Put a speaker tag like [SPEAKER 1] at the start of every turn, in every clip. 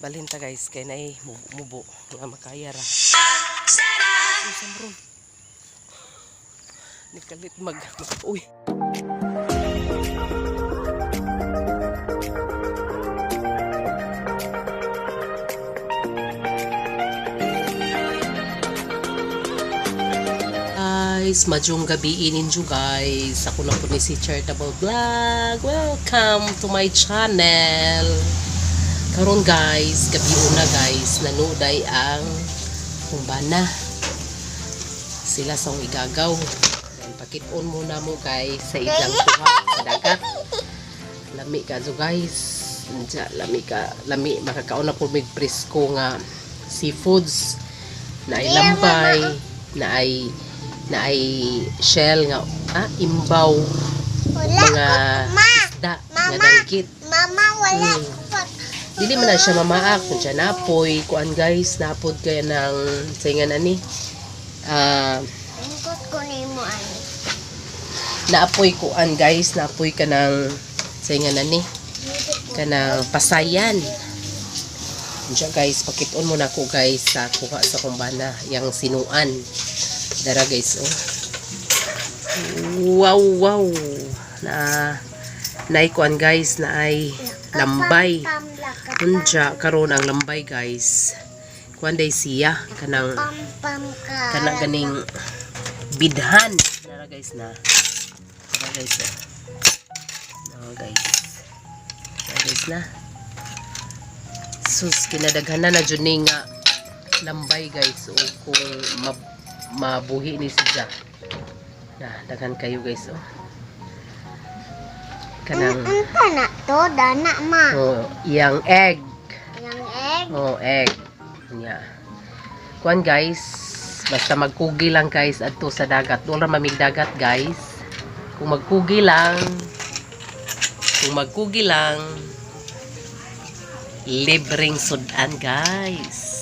[SPEAKER 1] Balhin ta, guys, kay naay mubo nga makaya ra. Uy, samron. Nikalit mag uy. Guys, madyong gabi ninyo, guys. Ako na po ni si Charitable Vlog. Welcome to my channel. Karon, guys, gabi una, guys, nanuday ang kumbana. Sila sa igagaw. Then pakit-on muna mo, guys, sa ilang kuha sa dagat. Lami ka so, guys. Unsa lami ka, lami makakaon na po mig presko nga seafoods na ay lambay, na ay shell nga imbaw,
[SPEAKER 2] Wala
[SPEAKER 1] mga
[SPEAKER 2] ko, ma.
[SPEAKER 1] isda nga
[SPEAKER 2] Mama.
[SPEAKER 1] dangkit.
[SPEAKER 2] Mama, wala ko pa.
[SPEAKER 1] Dili man na siya mamaak kung siya napoy kuan, guys, napod kaya ng sa ani
[SPEAKER 2] Lingkod ko ni mo ani.
[SPEAKER 1] naapoy kuan, guys, naapoy ka ng sa ani kanang pasayan. Diyan, guys, pakit-on mo na ko, guys, sa kuha sa kumbana, yang sinuan. Dara, guys, oh. Wow. Na naikuan, guys, na ay lambay. Unja karon ang lambay, guys. Kuan day siya kanang
[SPEAKER 2] Pam pam ka.
[SPEAKER 1] kana ganing bidhan. Dara, guys, na. Dara, guys, oh. No, guys. Dara, guys, na. Sus, kinadaghanan na jud ni nga lambay, guys, o kung mabuhi ni siya. Na, daghan kayo, guys, oh. Kanang
[SPEAKER 2] Unta na to, dana ma.
[SPEAKER 1] Oh, iyang egg.
[SPEAKER 2] Yang egg.
[SPEAKER 1] Oh, egg. Nya. Kuan, guys, basta magkugi lang, guys, adto sa dagat. Doon ra mamig dagat, guys. Kung magkugi lang, kung magkugi lang, libreng sudan, guys.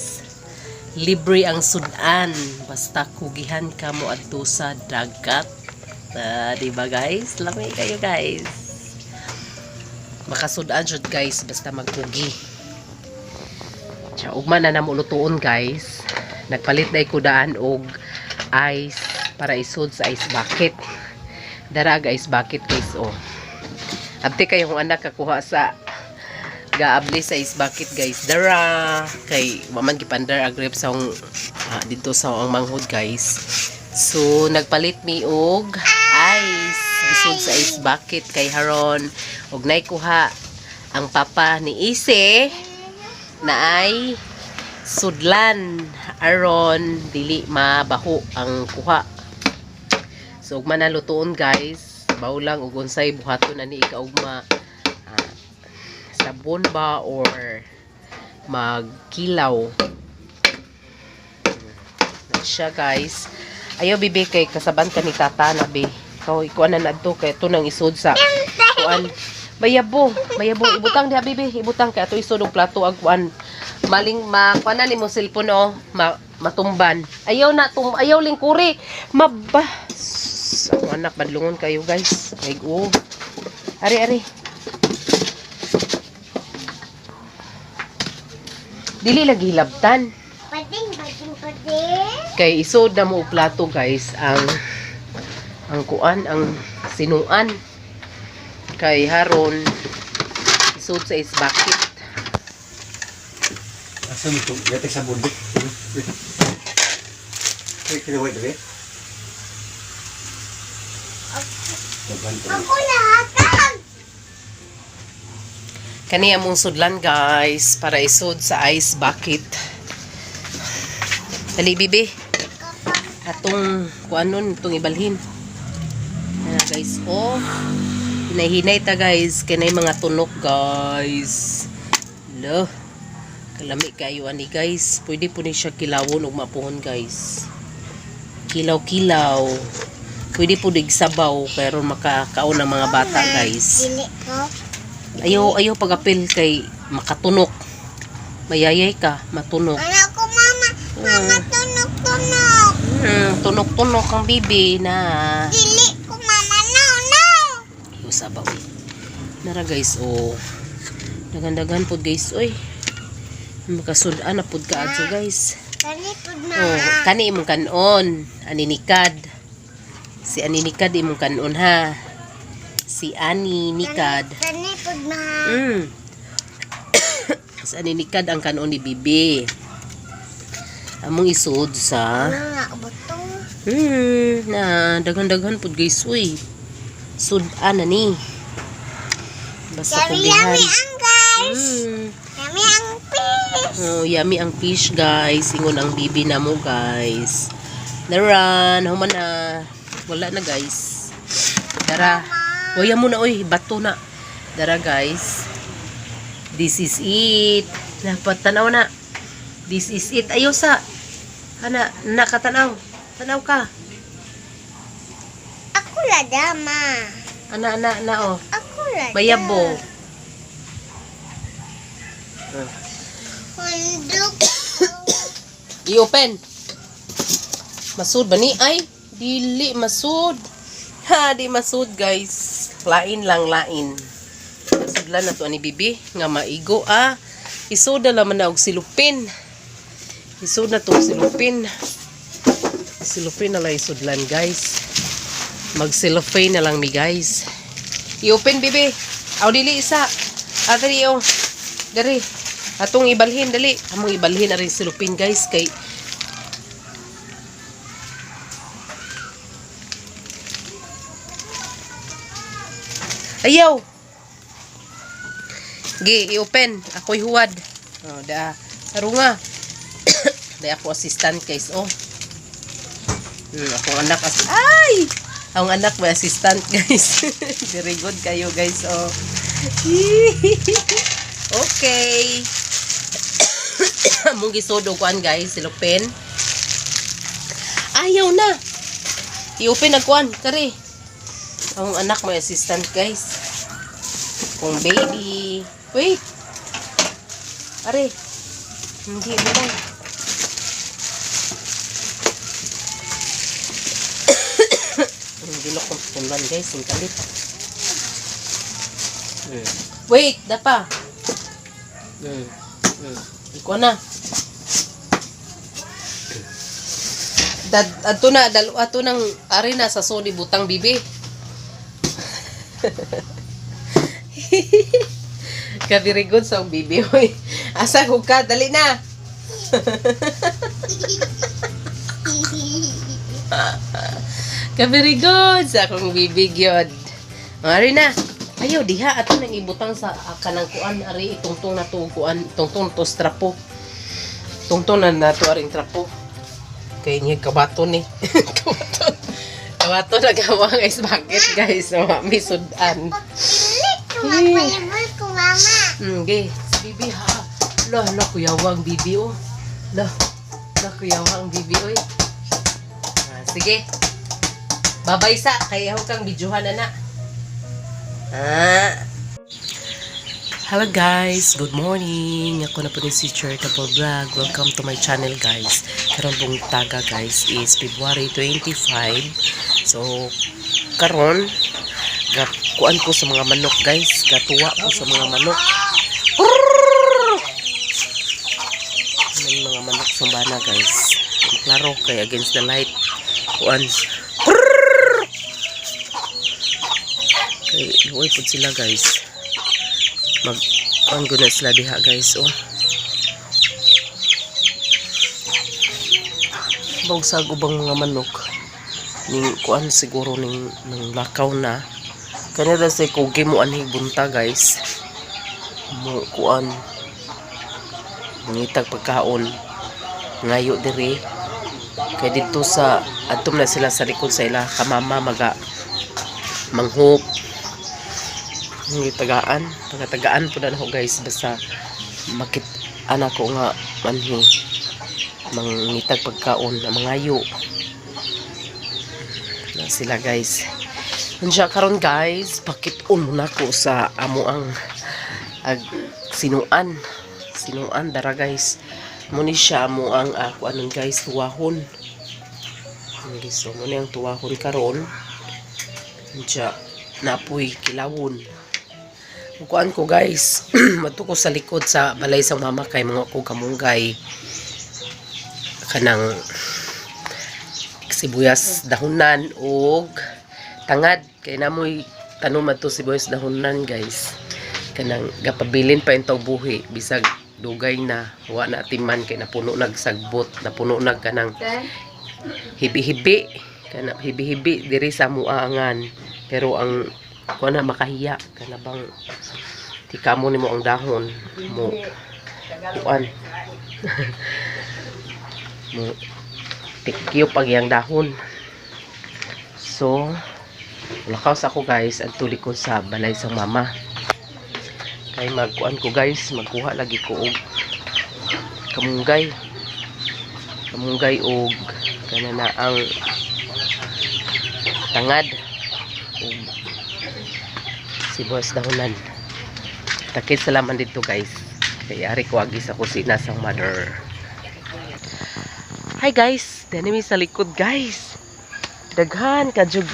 [SPEAKER 1] Libre ang sudan basta kugihan ka mo adto sa dagat. Ah, di ba, guys? Lami kayo, guys. Makasudan jud, guys, basta magkugi. Siya, ugma na namo lutuon, guys. Nagpalit na ko daan og ice para isod sa ice bucket. Dara ice bucket, guys, oh. Abti kayong anak kakuha sa gaabli sa ice bucket, guys. Dara kay wa man gipandar ag rep sa akong, dito sa ang manghod, guys. So nagpalit mi og ice isod sa ice bucket kay haron og nay kuha ang papa ni Ise na ay sudlan aron dili mabaho ang kuha. So ugma na lutuon, guys. Baw lang og unsay buhaton ani ikaugma, sabon ba or magkilaw na siya, guys. Ayaw, bibi, kay kasaban ka ni tata na bi. Ikaw ikuan na adto kay ito nang isod sa kuan. Bayabo, bayabo, ibutang diha, bibi, ibutang kay ato isod og plato ag kuan. Maling ma kuan na nimo cellphone, oh, matumban. Ayaw na tum ayaw lingkuri. Maba. Sus, ako anak badlungon kayo, guys. Ay oh. Ari ari. Dili lagi hilabtan.
[SPEAKER 2] Pating, pating, pating.
[SPEAKER 1] Kay isod na mo og plato, guys, ang kuan, ang sinuan. Kay haron isod sa ice bucket.
[SPEAKER 3] Asa mo ito? Gatik sa bundok. Uy, kinuha ito eh.
[SPEAKER 2] Ako lahatag.
[SPEAKER 1] Kani among sudlan, guys, para isod sa ice bucket. Dali, bibi. Atong kuanon itong ibalhin. Ayan, guys, oh. Hinay-hinay ta, guys, kanay mga tunok, guys. Lo. Kalami kayo ani, guys. Pwede po ni siya kilawon ug mapuhon, guys. Kilaw-kilaw. Pwede po dig sabaw pero makakaon ng mga bata, guys.
[SPEAKER 2] Dili ko.
[SPEAKER 1] Ayaw, ayaw pagapil kay makatunok. Mayayay ka, matunok.
[SPEAKER 2] Anak ko, mama. Mama, tunok, tunok.
[SPEAKER 1] Tunok-tunok ang bibi na.
[SPEAKER 2] Dili ko, mama. No, no.
[SPEAKER 1] Ayaw sabaw eh. Nara, guys, oh. Dagan-dagan po, guys, oy. Makasudan na pud ka adto, guys.
[SPEAKER 2] Kani pud, ma.
[SPEAKER 1] Oh, kani imong kanon, aninikad. Si Aninikad imong kanon ha. Si Ani Nikad.
[SPEAKER 2] Kani pud, ma.
[SPEAKER 1] Si Aninikad ang kanon ni Bibi. Among isod sa
[SPEAKER 2] Ano nga butong?
[SPEAKER 1] Na daghan-daghan pud, guys, uy. Sudan na ni. Basta
[SPEAKER 2] Yummy, yummy
[SPEAKER 1] kugihan.
[SPEAKER 2] ang guys. Yummy ang fish.
[SPEAKER 1] Oh, yummy ang fish, guys. Ingon ang bibi na mo, guys. Naran, human na. Wala na, guys. Dara. Waya mo na, oy. Bato na. Dara, guys. This is it. Dapat tanaw na. This is it. Ayaw sa. Ana, nakatanaw. Tanaw ka.
[SPEAKER 2] Ako lada, ma.
[SPEAKER 1] Ana, ana, ana, oh.
[SPEAKER 2] Ako lada.
[SPEAKER 1] Bayabo.
[SPEAKER 2] Hundok.
[SPEAKER 1] I-open. Masud ba ni? Ay, dili masud. Ha, di masud, guys. Lain lang, lain. Sudlan na to ani bibi nga maigo ah. Isuda laman na og silupin. Isud na to og silupin. Silupin na lang isudlan, guys. Magsilupin na lang mi, guys. I-open, bibi. Aw dili isa. Adri oh. Diri. Atong ibalhin dali. Among ibalhin aring silupin, guys, kay ayaw. Gi, i-open. Ako'y huwad. Oh, da. Sarunga. Day ako assistant, guys, oh. Akong anak as ay! Ang anak may assistant, guys. Very good kayo, guys, oh. Okay. Mong gisudo kuan, guys, silupin. Ayaw na. I-open na kuan, kari. Ang anak may assistant, guys. Kung baby. Wait. Are. Hindi mo lang. Ang gilok kong tulan, guys. Ang kalit. Wait, dapa. Ikaw na. Dad, adto na, dalo ato nang ari na sa soli butang bibi. Ka very good sa bibi hoy. Asa ko ka dali na. Ka very good sa akong bibi gyud. Ari na. Ayaw diha ato nang ibutang sa kanang kuan ari itungtong na to kuan tungtong to strapo. Tungtong na nato aring trapo. Kay niya kabato ni. Kabato. Kabato na gawa ang ice bucket, guys. So, may sudan.
[SPEAKER 2] Pagpilit ko, mapalibol ko, mama.
[SPEAKER 1] Okay. Bibi ha. Lah, lah, kuyawang bibi oh. Lah, lah, kuyawang bibi oy. Ah, sige. Babay sa, kay ako kang bidyuhan na na. Ah. Hello guys, good morning. Ako na po ni si Charitable Vlog. Welcome to my channel, guys. Karon buong taga, guys, is February 25. So karon kuan ko sa mga manok, guys. Gatuwa ko sa mga manok. May mga manok sumbana, guys. Klaro kay against the light. Kuan. Kay luoy pud sila, guys. Mag kuan gud na sila diha, guys, oh. Bagsag ubang mga manok ning kuan siguro ning nang lakaw na. Kanila say kugi mo anhi bunta, guys. Mo kuan ngitag pagkaon ngayo diri kay didto sa adtom na sila sa likod sa ila kamama maga manghop tagaan pagatagaan po na ako, guys, basta makit anak ko nga manhi mangitag pagkaon na mangayo na sila, guys. Unya karon, guys, pakit-on mo na ko sa amo ang ag sinuan sinuan dara, guys. Mo ni siya mo ang ako anon, guys, tuwahon. Okay, so mo ni ang tuwahon karon. Unya napoy kilawon. Kuan ko, guys, madto ko sa likod sa balay sa mama kay mga ko kamunggay, kanang sibuyas dahunan og tangad kay namoy tanom adto sibuyas dahunan, guys, kanang gapabilin pa yung buhi bisag dugay na wa na timan kay napuno nagsagbot, napuno nag kanang hibi-hibi, kanang hibi-hibi diri sa muangan, pero ang kuan na makahiya kana bang tikamo nimo ang dahon mo, kuan mo, tikyop ang iyang dahon. So lakaw sa ako, guys, ang likod sa balay sa mama kay magkuan ko, guys, magkuha lagi ko og kamunggay, kamunggay og kana na ang tangad og sibuyas dahunan. Takit salaman dito, guys, kay ari ko agi sa kusina sang mother. Hi guys, dani mi sa likod, guys. Daghan ka jug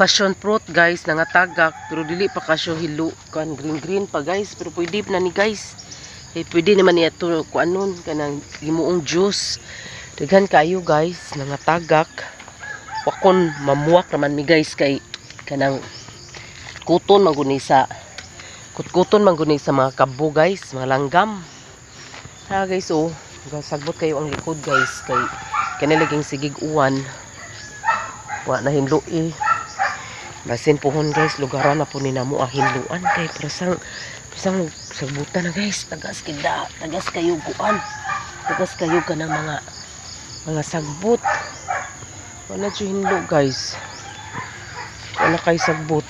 [SPEAKER 1] passion fruit, guys, nangatagak pero dili pa kasyo hilo kan, green green pa, guys, pero pwede na ni, guys. Eh, pwede naman niya to kuan nun kanang himuong juice. Daghan kayo, guys, nangatagak. Wakon mamuwak naman mi, guys, kay kanang kuton man guni sa kutkuton man guni sa mga kabo, guys, mga langgam. Ha guys, oh, sagbot kayo ang likod, guys, kay kanilaging sigig uwan. Wa na hinlo eh. Basin pohon, guys, lugaran na po ni namo ang hinluan kay prasang prasang sagbutan na, guys, tagas kida, tagas kayo kuan. Tagas kayo kanang mga sagbot. Wala jud hinlo, guys. Wala kay sagbot.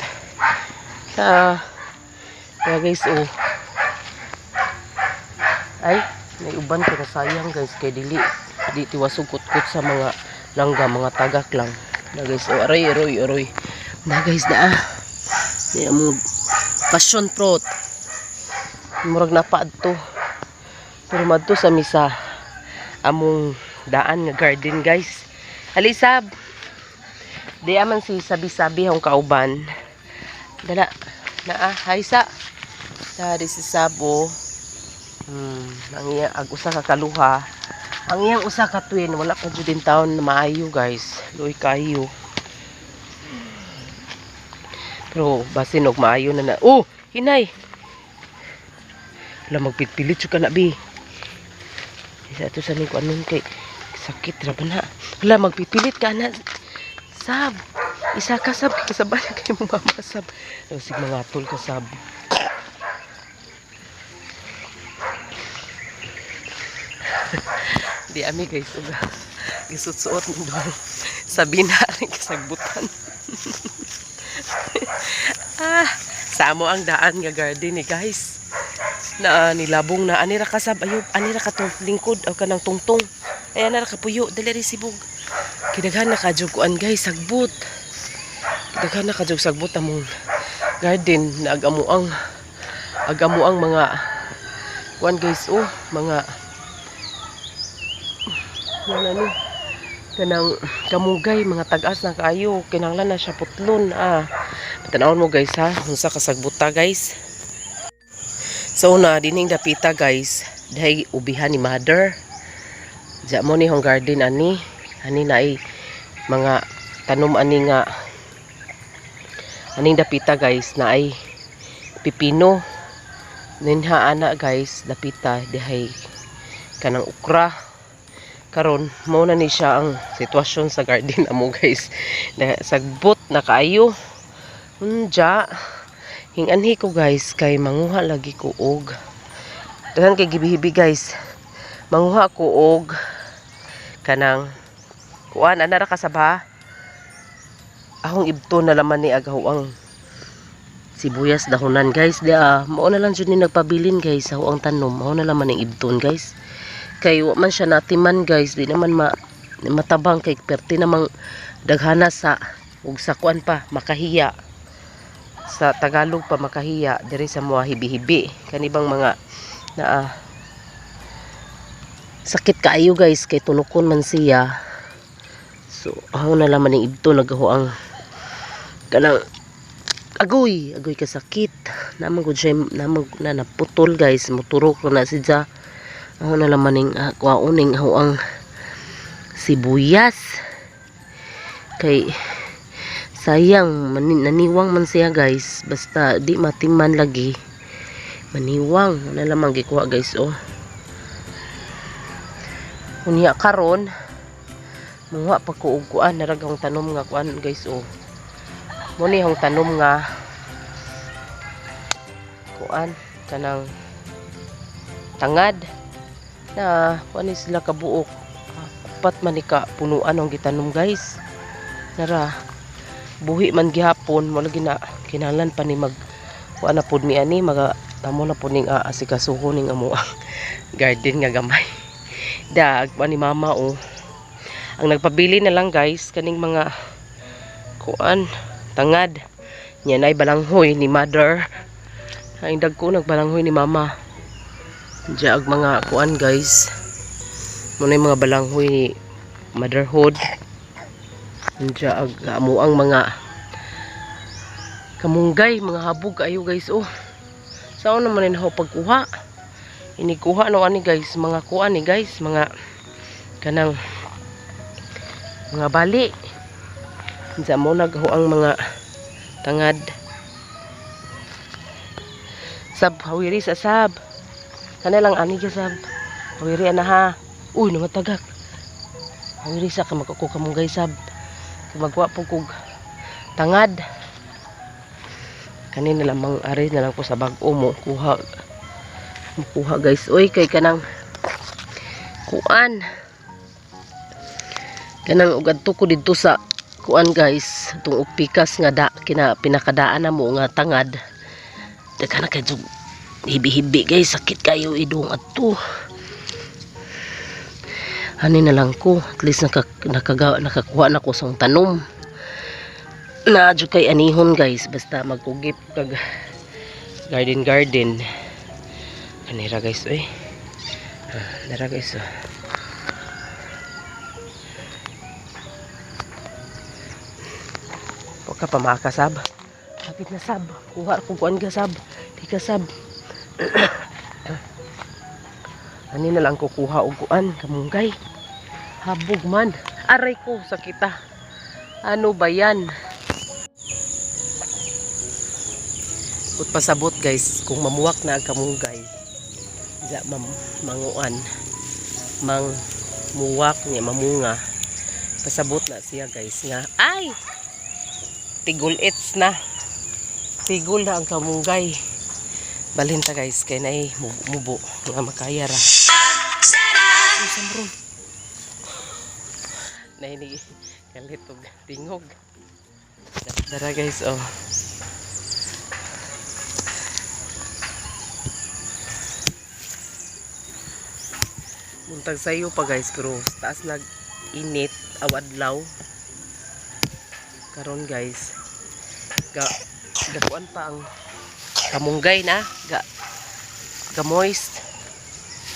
[SPEAKER 1] Sa kaya, guys, oh. Ay, may uban pero sayang, guys, kay dili di tiwasog kutkot sa mga langga, mga tagak lang. Na guys, oh, aroy aroy aroy. Na guys, na ah. Di mo passion fruit. Murag na pa adto. Pero madto sa misa among daan nga garden, guys. Alisab. Di aman si sabi-sabi ang kauban. Dala na ah, hi sa. Sa di si Sabo. Ang iya ag usa ka kaluha. Ang iyang usa ka twin wala pa jud din taon na maayo, guys. Luoy kayo. Pero basin og maayo na na. Oh, hinay. Wala magpitpilit jud ka na bi. Isa ato sa ning anon kay sakit ra ba na. Wala magpipilit ka na. Sab. Isa ka, sab, kay kasaban kay mo mama, sab. Sig mga tol ka, sab. Di ami, guys, uga. Gisutsuot ng doon. Sabi na rin kasagbutan. Ah, sa amo ang daan nga garden ni, guys. Na nilabong na ani ra ka sab ayo, ani ra ka tong lingkod o kanang tungtong. Ay ana ra ka puyo dali ri sibog. Kidaghan na ka jud kuan, guys, sagbot. Kidaghan na ka jud sagbot among garden na ag amo ang mga kuan, guys, oh, mga wala ni kanang kamugay, mga tag-as na kaayo, kinahanglan na siya putlon. Ah, tanawon mo, guys, ha, unsa kasagbuta, guys. So una dining dapita, guys, dahil ubihan ni mother. Diya mo ni hong garden ani ani na ay mga tanom ani nga aning dapita, guys, na ay pipino. Ninha ana, guys, dapita dihay kanang okra. Karon mao na ni siya ang sitwasyon sa garden amo, guys, na sagbot na kaayo. Unja hinganhi ko, guys, kay manguha lagi ko og daghan kay gibihibi, guys. Manguha ko og kanang kuan ana ra ka saba akong ibto na laman ni agaw ang sibuyas dahunan, guys. Di ah, mao na lang jud ni nagpabilin, guys, sa ang tanom. Mao na laman ning ibton, guys, kay wa man siya natiman, guys, di naman ma matabang kay perti namang daghana sa ug sa kuan pa makahiya, sa Tagalog pa makahiya diri sa mga hibi-hibi kanibang mga naa. Sakit kaayo, guys, kay tunukon man siya. So aho na laman ning ibto nagaho ang kanang Agoy, agoy kasakit. Naman gud siya, naman na naputol, guys. Muturok na siya. Ako na lang maning kuwaon ning ako ang sibuyas. Kay sayang naniwang man siya, guys. Basta di matiman lagi. Maniwang na lamang gikuha, guys, oh. Unya karon muha pa ko og kuan, narag akong tanom nga kuan, guys, oh. Mo ni akong tanom nga kuan kanang tangad na kuan ni sila kabuok. Apat man ni ka punuan ang gitanom, guys. Nara buhi man gihapon mo lagi na kinahanglan pa ni mag kuan na pud mi ani, maga tamo na pud ning aasikasuhon ning amo ang garden nga gamay. Dag ni mama, oh. Ang nagpabili na lang, guys, kaning mga kuan tangad niya nay balanghoy ni mother. Ang dagko nagbalanghoy ni mama. Diya ang mga kuan, guys. Muna yung mga balanghoy ni motherhood. Diya ang amo ang mga kamunggay, mga habog ayo, guys, oh. Saan naman ni ako pagkuha? Inikuha no ani, guys, mga kuan ni, guys, mga kanang mga bali. Diya mo nagho ang mga tangad. Sab, hawiri sa sab. Kana lang ani ka sab. Hawiri ana ha. Uy, nangatagak. Hawiri sa ka magkuko kamunggay sab. Kay magwa po kog tangad. Kanin na lamang ari na lang ko sa bag-o mo kuha. Kuha, guys. Uy, kay kanang kuan. Kanang ugadto ko didto sa kuan, guys, itong pikas nga da kina pinakadaan na mo nga tangad. Daghan na kay hibi-hibi, guys, sakit kayo idong adto. Ani na lang ko, at least nakakuha na ko sa tanom. Na jud kay anihon, guys, basta magkugip kag garden garden. Kanira, guys, oy. Ah, dara, guys, oh. Huwag ka pa makakasab. Kapit na sab. Kuha ko kuan ka sab. Di ka sab. Ani na lang kukuha og kuan kamunggay. Habog man. Aray ko sakita. Ano ba yan? Put pasabot, guys, kung mamuwak na ang kamunggay. Diya mam manguan. Mang muwak niya mamunga. Pasabot na siya, guys, nga. Ay! Tigol its na. Tigol na ang kamunggay. Balhin ta, guys, kay naay mubo nga makaya ra. Uy, samron. Nahinig kalit og tingog. Dara, guys, oh. Buntag sayo pa, guys, pero taas nag init aw adlaw. Karon, guys, ga gakuan pa ang kamunggay na ga ga moist.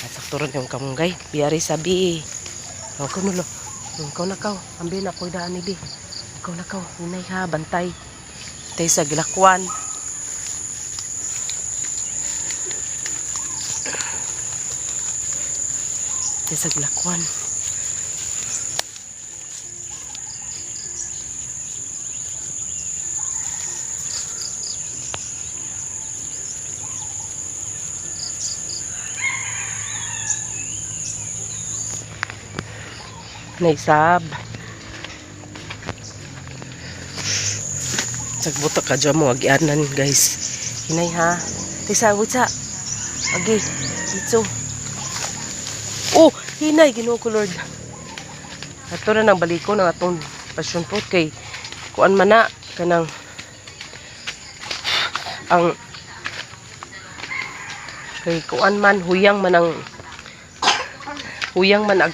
[SPEAKER 1] At sakto ron yung kamunggay. Biyari sabi. Ako nulo. Ikaw na kaw. Ambi na ko'y daan ni bi. Ikaw na kaw. Hinay ha, bantay. Tay sa gilakwan. Tay sa gilakwan. Naisab. Sagbuta ka dyan mo, agianan, guys. Hinay ha. Tisa, witsa. Agi, dito. Oh, hinay, Ginoo ko Lord. Ato na nang baliko ng atong passion fruit kay kuan man na kanang ang kay kuan man huyang man ang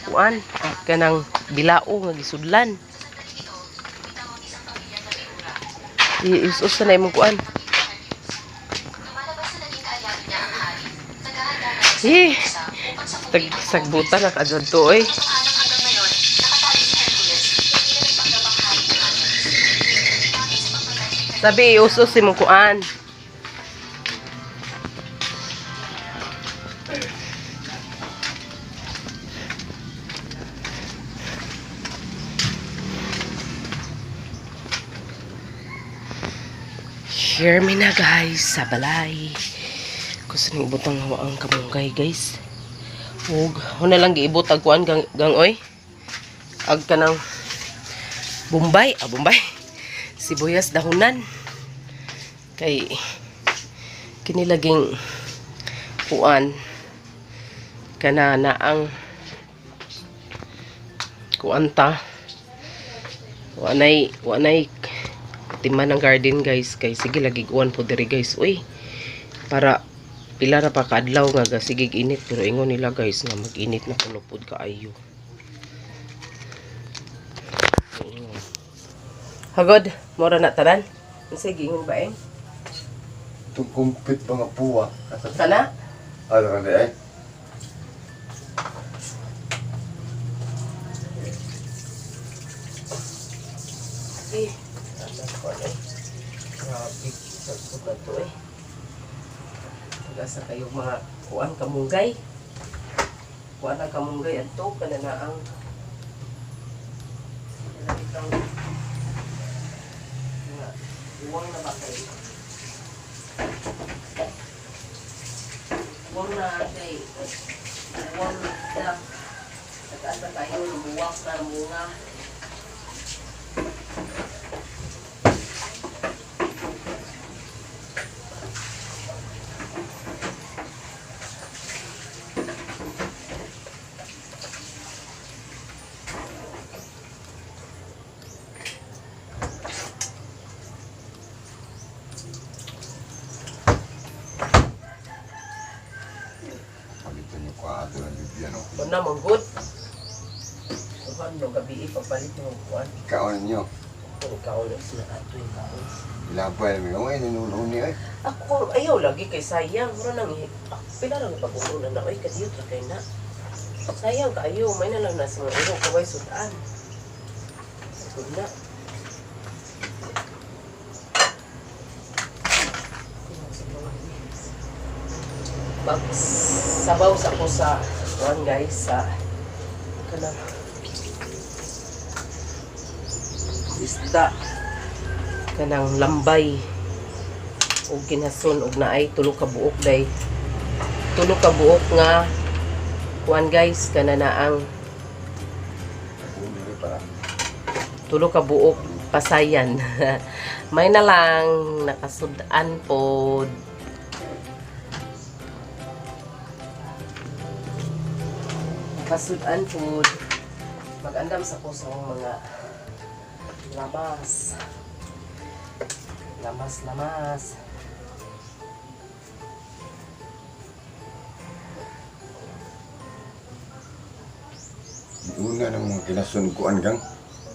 [SPEAKER 1] kuan kanang bilao nga gisudlan. Ius-us na imong kuan. Eh, tag sagbutan na ka to oy. Sabi, iusos si mong kuan. Hear me na, guys, sa balay. Gusto nang ibutang hawa ang kamunggay, guys. Ug una lang giibot ag kuan gang, gang oy. Ag kanang Bombay, ah Bombay. Sibuyas dahunan. Kay kini laging kuan kana na ang kuan ta. Wanay timan ang garden, guys, kay sige lagi uwan po diri, guys. Uy, para pila ra pa kaadlaw nga ga sige init, pero ingon nila, guys, nga mag-init na kuno pud kaayo. Ingon. Hagod, mora na tanan. Unsay giingon ba eh?
[SPEAKER 3] Itong kumpit pa nga puwa.
[SPEAKER 1] Sana?
[SPEAKER 3] Ano ka di ay?
[SPEAKER 1] Eh, ano ko eh. Grabe, sa na to eh. Pag-asa kayo mga kuan kamunggay. Kuan ang kamunggay adto kana na ang kanang mga uwang na ba kayo? Uwang na kay uwang na nag-asa kayo lumuwak na bunga.
[SPEAKER 3] Palitan niyo kwato ng bibyan o.
[SPEAKER 1] Una mo good. Kuan no gabi pagpalit mo kuan.
[SPEAKER 3] Kaon ninyo.
[SPEAKER 1] Kung ikaw na sila ato yung kaon.
[SPEAKER 3] Ilabay namin. Ang ay, ninuno niya eh.
[SPEAKER 1] Ako ayaw lagi kay sayang mura nang ah, pila lang pag-uuna na oy kadiyot ra kay na. Sayang kaayo may na lang na sa mga iro kaway sudan. Good na. Magsabaw sa ko sa kuan, guys, sa kanang isda, kanang lambay og kinason og naay tulo ka buok day, tulo ka buok nga kuan, guys, kana na ang
[SPEAKER 3] Ulo rin para.
[SPEAKER 1] tulo ka buok pasayan. May na lang nakasud-an pod. Nakasud-an pod. Magandam sa ko sa mga lamas, lamas, lamas.
[SPEAKER 3] Una ng mga kinasun kuan gang.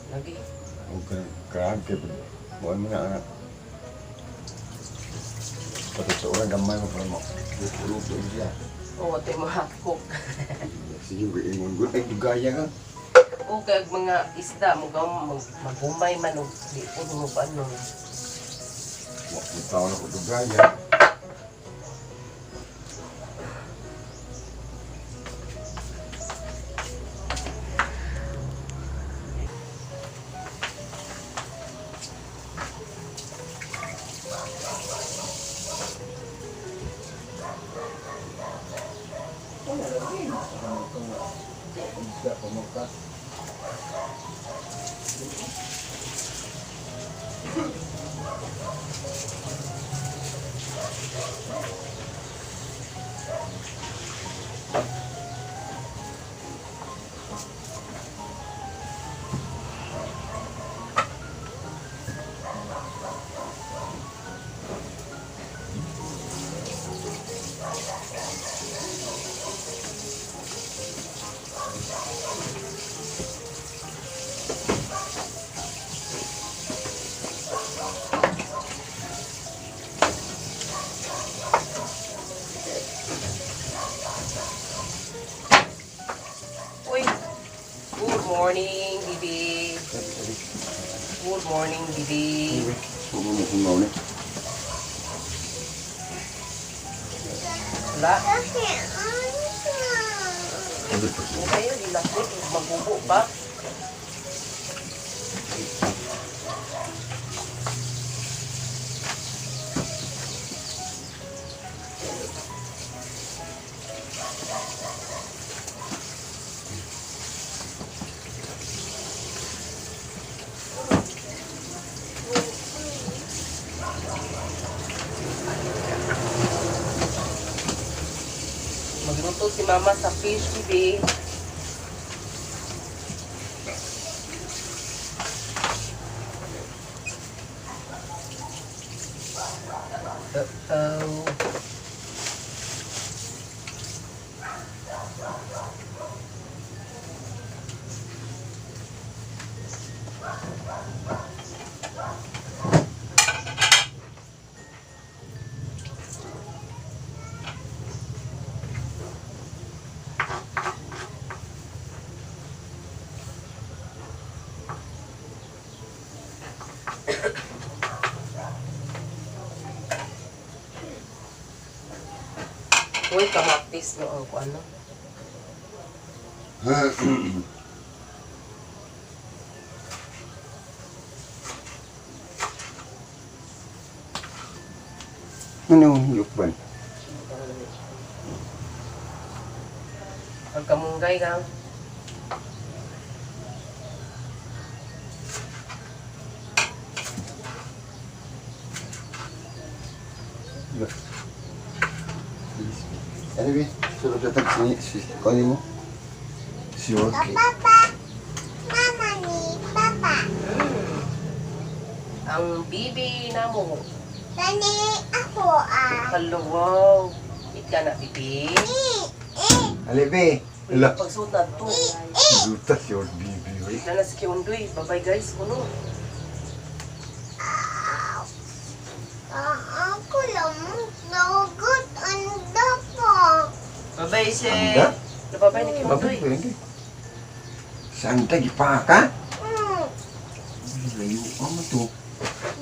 [SPEAKER 1] Lagi.
[SPEAKER 3] Huwag ka grabe. Buwan mo na anak. Pati sa orang gamay mo para mo. Luto-luto siya.
[SPEAKER 1] Oo, ito yung mga cook.
[SPEAKER 3] Sige, ingon good. Ay, dugaya ka.
[SPEAKER 1] O kag mga isda mo magumay man og di po mo ba no.
[SPEAKER 3] Wa ko tao na ko dugaya. Isda pamukas.
[SPEAKER 1] Uy. Good morning, Bibi. Good morning, Bibi.
[SPEAKER 3] Huwag mo hungaw ni.
[SPEAKER 1] Wala.
[SPEAKER 2] Kasi ano?
[SPEAKER 1] Okay, di na magubo pa. Magluto si Mama sa fish, bibi. Uh-oh. Uy, kamatis no ang ano.
[SPEAKER 3] Ano yung yukban?
[SPEAKER 1] Ang kamunggay kang.
[SPEAKER 3] Anyway, sulod na tag si si kunin mo. Si okay.
[SPEAKER 2] Papa. Mama ni Papa.
[SPEAKER 1] Ang bibi na mo.
[SPEAKER 2] Tani ako ah.
[SPEAKER 1] Hello, wow. Eat ka na, bibi.
[SPEAKER 2] Eh,
[SPEAKER 3] Alibi.
[SPEAKER 1] Uy,
[SPEAKER 3] Ala.
[SPEAKER 1] pagsuot na to.
[SPEAKER 3] Zuta si old bibi oy.
[SPEAKER 1] Na na si Kiundoy. Bye-bye guys, kuno.
[SPEAKER 2] ah, ako lang dagot anda pa.
[SPEAKER 1] Bye-bye, si.
[SPEAKER 3] Anda?
[SPEAKER 1] Bye-bye ni
[SPEAKER 3] Babay
[SPEAKER 1] Kiundoy.
[SPEAKER 3] ko hindi. Santa gipaka? Layo ka mo to.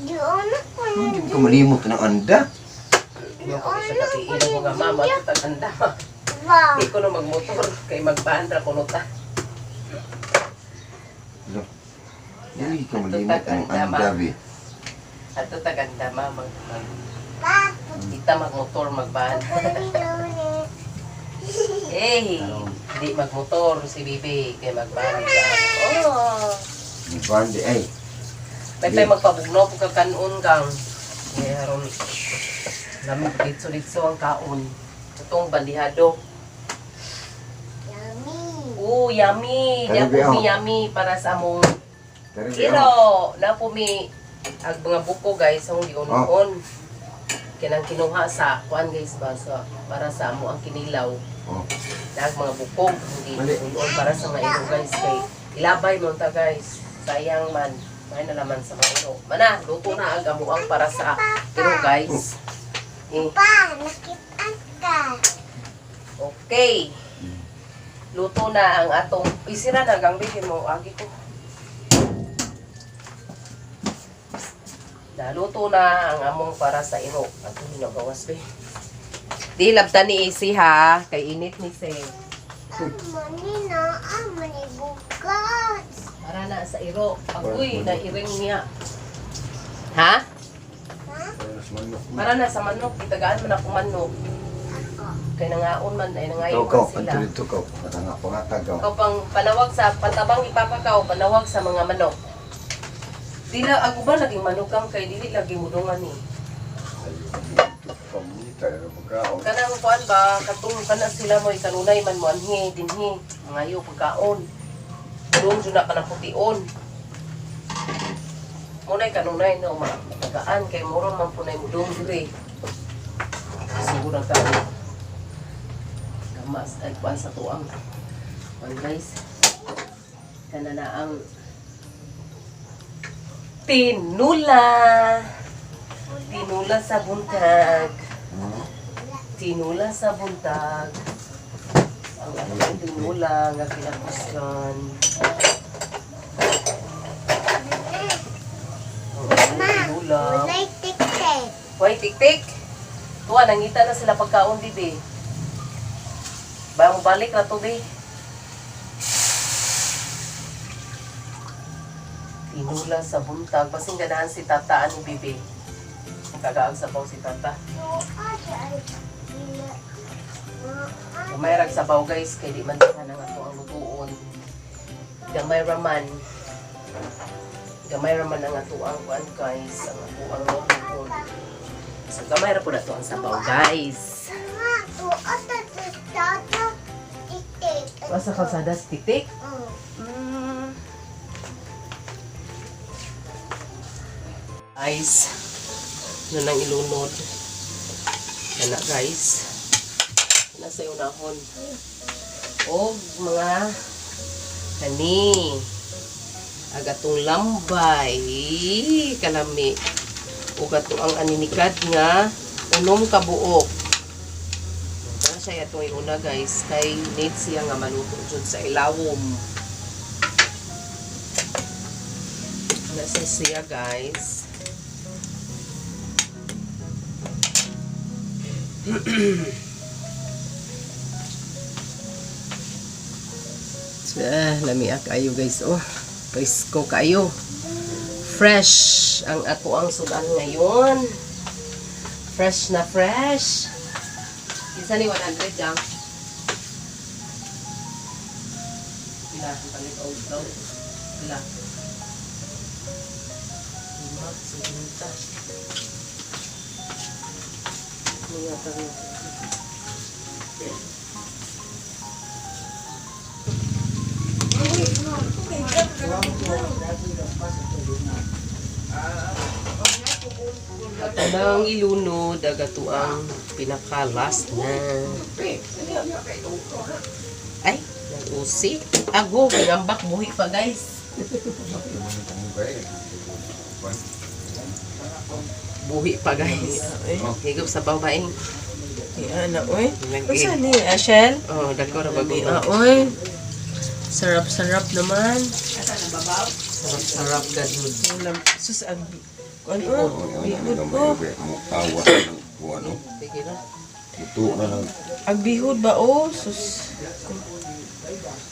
[SPEAKER 2] Di anak ko
[SPEAKER 3] Hindi mo ka malimot ng anda.
[SPEAKER 1] Ano ko siya kakiinom ko nga mama at taganda.
[SPEAKER 2] ba.
[SPEAKER 1] Hindi ko na magmotor kay magbandra kuno ta.
[SPEAKER 3] Lo. Hindi ka malimot ng anda bi.
[SPEAKER 1] Ato taganda ma mag, mag
[SPEAKER 2] Pa.
[SPEAKER 1] kita magmotor magban. Eh, di magmotor si Bibi kay magban. Oh.
[SPEAKER 3] Bandi ay.
[SPEAKER 1] May tayo magpabugno po kakanon kang. Kaya haron lamig litso-litso ang kaon. Itong bandihado.
[SPEAKER 2] Yummy.
[SPEAKER 1] Oh, yummy.
[SPEAKER 3] Kaya
[SPEAKER 1] Di po mi
[SPEAKER 3] oh.
[SPEAKER 1] yummy para sa among
[SPEAKER 3] Pero
[SPEAKER 1] Pero na po mi ag mga buko guys ang giunon. Kinang kinuha sa kuan guys ba sa para sa amo ang kinilaw.
[SPEAKER 3] Oh.
[SPEAKER 1] Na ang mga bukog hindi
[SPEAKER 3] Mali.
[SPEAKER 1] unon para sa mga iro guys kay ilabay mo ta guys. Sayang man. May nalaman sa mga iro. Mana, luto na ang amo ang para sa iro guys. Eh,
[SPEAKER 2] Pa, nakitaan ka.
[SPEAKER 1] okay. Luto na ang atong isira na gang bigyan mo agi ko. Naluto na ang among para sa iro. Ato hinagawas be. Di labtan ni isi ha, kay init ni se.
[SPEAKER 2] Amo ni na, amo ni bukas.
[SPEAKER 1] Para na sa iro. Agoy, na iring niya. Ha?
[SPEAKER 2] Ha?
[SPEAKER 1] Para na sa manok, itagaan man ako manok.
[SPEAKER 2] Ako.
[SPEAKER 1] Kay nangaon man ay nangayon
[SPEAKER 3] Tukaw,
[SPEAKER 1] man sila.
[SPEAKER 3] kanto dito kaw. Nakanga pangatag kaw.
[SPEAKER 1] Ikaw pang panawag sa pantabang ipapakaw, panawag sa mga manok. Di la ako ba laging manok kang kay dili lagi mudungan ni.
[SPEAKER 3] Pamita pero pagkaon.
[SPEAKER 1] Kanang kuan ba katong kana sila mo'y kanunay man mo anhi dinhi mangayo pagkaon. Doon jud na kanang pution. Munay kanunay no ma tagaan kay muro man punay mudung diri. Siguro ang tao. Gamas ay kuan sa tuang. Kuan guys. Kana na ang tinula. Tinula sa buntag. Tinula sa buntag. Ang atong tinula nga kinakusgan. Ang atong Ulam.
[SPEAKER 2] Walay tik-tik.
[SPEAKER 1] Hoy, tik-tik. Tuwa, nangita na sila pagkaon, bibi. Ba, balik na to, bi. Tinula sa buntag. Basing ganahan si tata, ani, bibi. Kagaag sabaw si tata. Gamay rag sabaw, guys. Kay di man sana nga to ang lutuon. Gamay raman. Gamay raman ang ato ang kuan, guys. Ang ato ang lutuon. So, gamay ra po na to ang sabaw, guys. Sa kalsada si Titik. Guys, ano nang ilunod. Yan na, guys. Nasa unahon. O mga kani. Agatong lambay. Kalami. Ug ato ang aninikad nga unom ka buok. Kana siya atong iuna, guys, kay need siya nga maluto jud sa ilawom. Nasa siya, guys. Ah, lami kayo, guys, oh. Presko kayo. Fresh ang ato ang sudan ngayon. Fresh na fresh. Isa ni 100 jang. Pila palit og daw. Pila. Lima, 50. Mga tanong. At ang ilunod, agato ang pinaka-last na. Ay, usi. Ago, ngambak, buhi pa, guys. Buhi pa, guys. Higop sa babaeng.
[SPEAKER 4] Ana, oy.
[SPEAKER 1] Lagi.
[SPEAKER 4] Unsa ni, Ashel?
[SPEAKER 1] Oh, dako ra bago.
[SPEAKER 4] Ah, oy. Sarap-sarap naman.
[SPEAKER 1] Sarap-sarap ka jud.
[SPEAKER 4] Ulam. Sus, ang... Kuan oh. Bihod ko.
[SPEAKER 3] Awa ng kuan no.
[SPEAKER 1] Sige na.
[SPEAKER 3] Ito na lang.
[SPEAKER 4] Ang bihod ba, oh? Sus.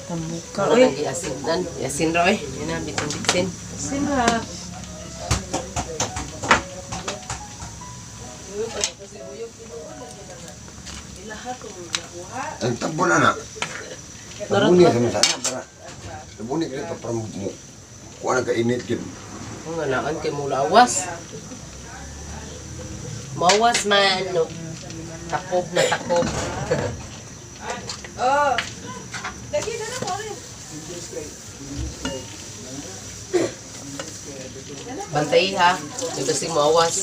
[SPEAKER 4] Tamuka,
[SPEAKER 1] Ano
[SPEAKER 4] oy.
[SPEAKER 1] nang giasin dan? Yasin ra oy. Yan na bitin-bitin.
[SPEAKER 4] Sina.
[SPEAKER 3] Ang tabo na na. Tabuni sa sana para. Tabuni kay pa para mo. Kuan ka init gid.
[SPEAKER 1] Ang ngalaan kay mulawas. Mawas man. No. Takob na takob.
[SPEAKER 4] Oh. Lagi na na ko
[SPEAKER 1] Bantay ha. May basing mawas.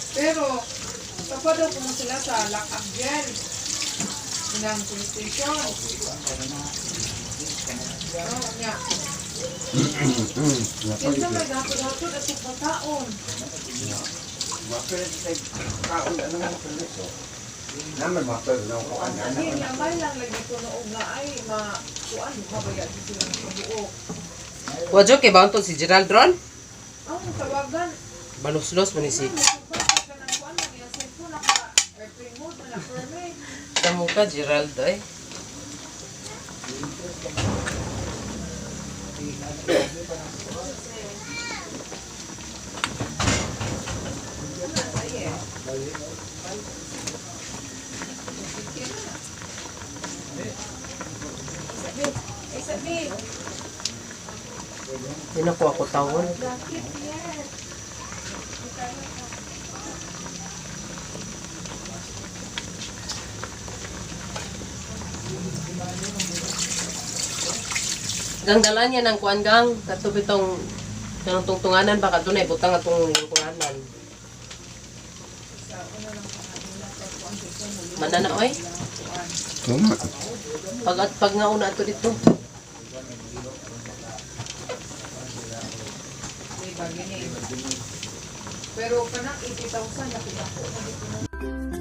[SPEAKER 5] Pero, tapa daw po sila sa lock-up dyan. Ng police station. Oo, nga. Kinsa may gapod-hapod at pagkataon.
[SPEAKER 3] Naman mapel na kuan na.
[SPEAKER 5] Hindi, lamay lang lagi ko noong nga ay ma-kuan, mabaya din sila ng kabuok.
[SPEAKER 1] Wadyo kay baunton si Gerald Ron.
[SPEAKER 5] Ang tawagan,
[SPEAKER 1] Baluslos man ni si.
[SPEAKER 5] masubay ka ng kuan lang yung cellphone, naka-airplane mode na na-permit.
[SPEAKER 1] Tamo ka Gerald oy. Hindi na ko ako tawon. Gang dala niya ng kuan gang kato bitong kanang tungtunganan baka dunay butang atong tungtunganan. Manana oy.
[SPEAKER 3] Tama.
[SPEAKER 1] Pag at pag nga una ato dito.
[SPEAKER 5] Diba, gini? Pero kanang 80,000 nakita ko na dito.